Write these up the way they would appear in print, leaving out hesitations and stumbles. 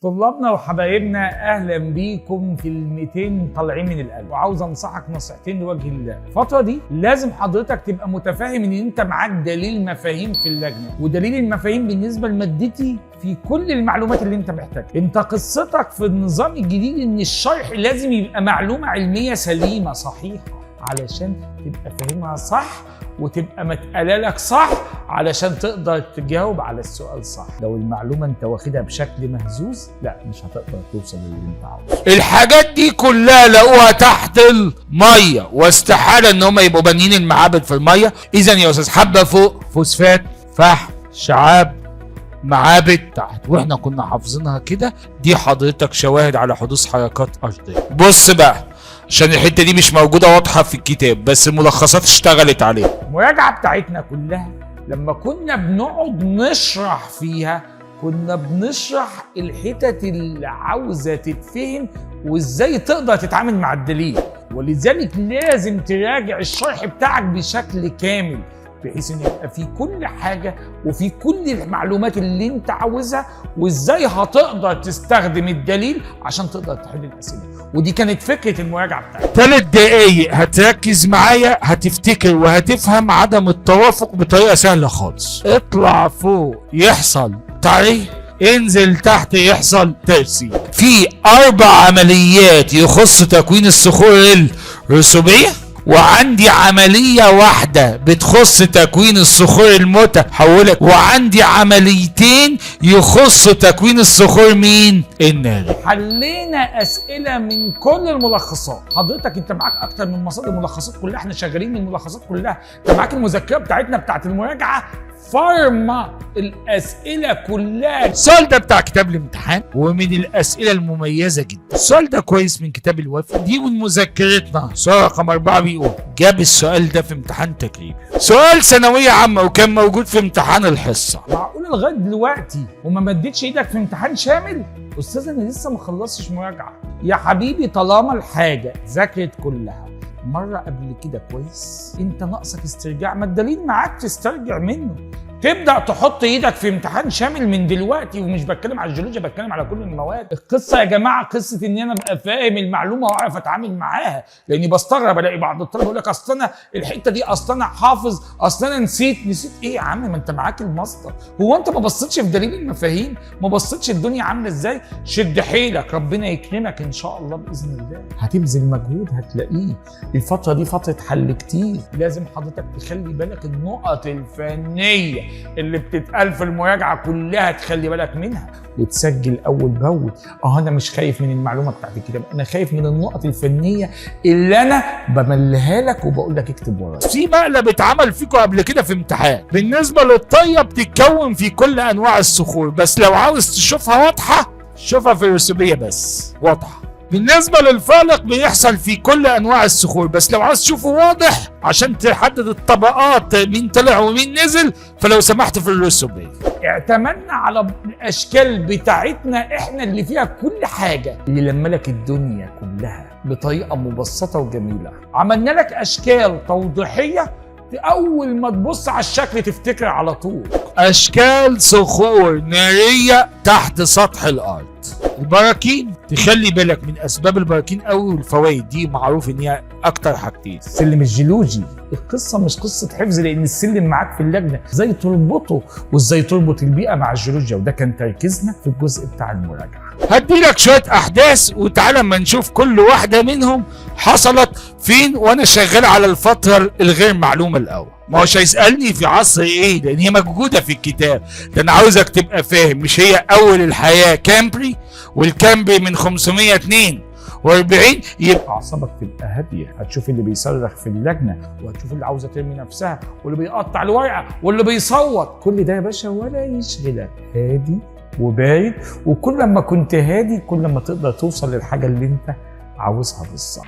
طلابنا وحبايبنا، اهلا بيكم في ال200 طالعين من القلب. وعاوز انصحك نصيحتين لوجه الله. الفترة دي لازم حضرتك تبقى متفاهم ان انت معاك دليل مفاهيم في اللجنة، ودليل المفاهيم بالنسبة لمادتي في كل المعلومات اللي انت محتاجها. انت قصتك في النظام الجديد ان الشرح لازم يبقى معلومة علمية سليمة صحيحه علشان تبقى فاهمها صح وتبقى متقالة صح علشان تقدر تجاوب على السؤال صح. لو المعلومة انت واخدها بشكل مهزوز، لا، مش هتقدر توصل للي انت عاوزه. الحاجات دي كلها لقوها تحت المية، واستحاله ان هم يبقوا بانيين المعابد في المية. اذا يا استاذ، حبه فوق فوسفات، فحم، شعاب، معابد تحت، واحنا كنا حافظينها كده. دي حضرتك شواهد على حدوث حركات ارضية. بص بقى، عشان الحتة دي مش موجودة واضحة في الكتاب، بس الملخصات اشتغلت عليها. المراجعة بتاعتنا كلها لما كنا بنقعد نشرح فيها، كنا بنشرح الحتت اللي عاوزه تتفهم وازاي تقدر تتعامل مع الدليل. ولذلك لازم تراجع الشرح بتاعك بشكل كامل، بحيث ان يبقى في كل حاجة وفي كل المعلومات اللي انت عاوزها، وازاي هتقدر تستخدم الدليل عشان تقدر تحل الاسئلة. ودي كانت فكرة المراجعة بتاعتنا. 3 دقايق هتركز معايا، هتفتكر وهتفهم عدم التوافق بطريقة سهلة خالص. اطلع فوق يحصل تعريه، انزل تحت يحصل ترسيب. في اربع عمليات يخص تكوين الصخور الرسوبية، وعندي عملية واحدة بتخص تكوين الصخور المتحولة، وعندي عمليتين يخص تكوين الصخور مين؟ الناري. حلينا اسئلة من كل الملخصات. حضرتك انت معاك اكتر من مصادر، الملخصات كلها، احنا شغالين من الملخصات كلها. انت معاك المذكرة بتاعتنا بتاعت المراجعه، فرمه الاسئلة كلها. السؤال ده بتاع كتاب الامتحان ومن الاسئلة المميزة جدا. السؤال ده كويس من كتاب الوفي، دي من مذكرتنا. سؤال رقم 4 بيقول، جاب السؤال ده في امتحان تكريمي، سؤال ثانوية عامه، وكان موجود في امتحان الحصه. معقول لغاية دلوقتي وما مدتش ايدك في امتحان شامل؟ استاذ، انا لسه ما خلصتش مراجعه. يا حبيبي، طالما الحاجة ذاكرت كلها مرة قبل كده كويس، انت ناقصك استرجاع. ما الدليل معاك تسترجع منه، تبدا تحط ايدك في امتحان شامل من دلوقتي. ومش بتكلم على الجيولوجيا، بتكلم على كل المواد. القصة يا جماعة قصة ان انا ابقى فاهم المعلومة واعرف اتعامل معاها، لاني بستغرب الاقي بعض الطلبة يقول لك اصل انا الحتة دي، اصل انا حافظ، اصل انا نسيت. نسيت ايه يا عم؟ ما انت معاك المصدر. هو انت ما بصيتش في دليل المفاهيم؟ ما بصيتش الدنيا عامله ازاي؟ شد حيلك، ربنا يكرمك ان شاء الله. باذن الله هتبذل مجهود هتلاقيه. الفترة دي فترة حل كتير. لازم حضرتك تخلي بالك النقط الفنية اللي بتتقال في المراجعة كلها، تخلي بالك منها وتسجل اول باول. انا مش خايف من المعلومة بتاعت الكتاب، انا خايف من النقط الفنية اللي انا بمليها لك وبقول لك اكتب ورايا. في مقلب اتعمل فيكم قبل كده في امتحان. بالنسبة للطيه، بتتكون في كل انواع الصخور، بس لو عاوز تشوفها واضحة شوفها في الرسوبيه بس واضحه. بالنسبة للفالق، بيحصل في كل أنواع الصخور، بس لو عاوز تشوفه واضح عشان تحدد الطبقات مين طلع ومين نزل، فلو سمحت في الرسوبية. اعتمدنا على الاشكال بتاعتنا احنا اللي فيها كل حاجه، اللي لما لك الدنيا كلها بطريقة مبسطة وجميله. عملنا لك اشكال توضيحيه، اول ما تبص على الشكل تفتكر على طول. أشكال صخور نارية تحت سطح الأرض. البراكين، تخلي بالك من أسباب البراكين أوي والفوائد، دي معروف إن هي أكتر حاجتين. السلم الجيولوجي، القصة مش قصة حفظ، لان السلم معاك في اللجنه، ازاي تربطه وازاي تربط البيئة مع الجيولوجيا، وده كان تركيزنا في الجزء بتاع المراجعه. هدي لك شوية أحداث، وتعالى اما نشوف كل واحدة منهم حصلت فين، وأنا شغال على الفترة الغير معلومة الأول. ما هوش هيسألني في عصر إيه، لأن هي موجودة في الكتاب. ده أنا عاوزك تبقى فاهم، مش هي أول الحياة كامبري، والكامبري من 542 يبقى اعصابك تبقى هاديه. هتشوف اللي بيصرخ في اللجنه، وهتشوف اللي عاوزه ترمي نفسها، واللي بيقطع الورقه، واللي بيصوت. كل ده يا باشا ولا يشغلك. هادي وبارد، وكل ما كنت هادي كل ما تقدر توصل للحاجة اللي انت عاوزها بالظبط.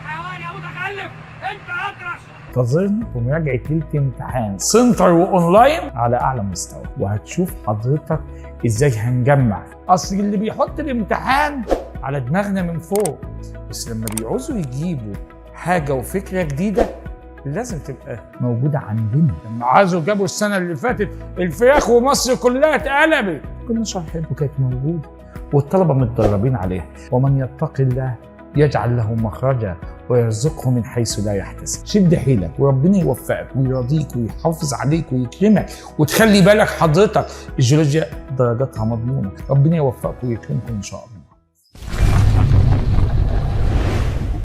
حيوان يا متخلف، انت اطرش. انتظرني في مراجعه ليلة امتحان center و online على اعلى مستوى، وهتشوف حضرتك ازاي هنجمع. اصل اللي بيحط الامتحان على دماغنا من فوق، بس لما بيعوزوا يجيبوا حاجة وفكره جديدة لازم تبقى موجودة عندنا. لما عازوا جابوا السنة اللي فاتت الفراخ ومصر كلها اتقلبت، كنا شارحين وكانت موجودة والطلبة متدربين عليها. ومن يتق الله يجعل له مخرجا ويرزقه من حيث لا يحتسب. شد حيلك وربنا يوفقك ويرضيك ويحافظ عليك ويكرمك، وتخلي بالك حضرتك الجيولوجيا درجاتها مضمونه. ربنا يوفقك ويكرمكم ان شاء الله.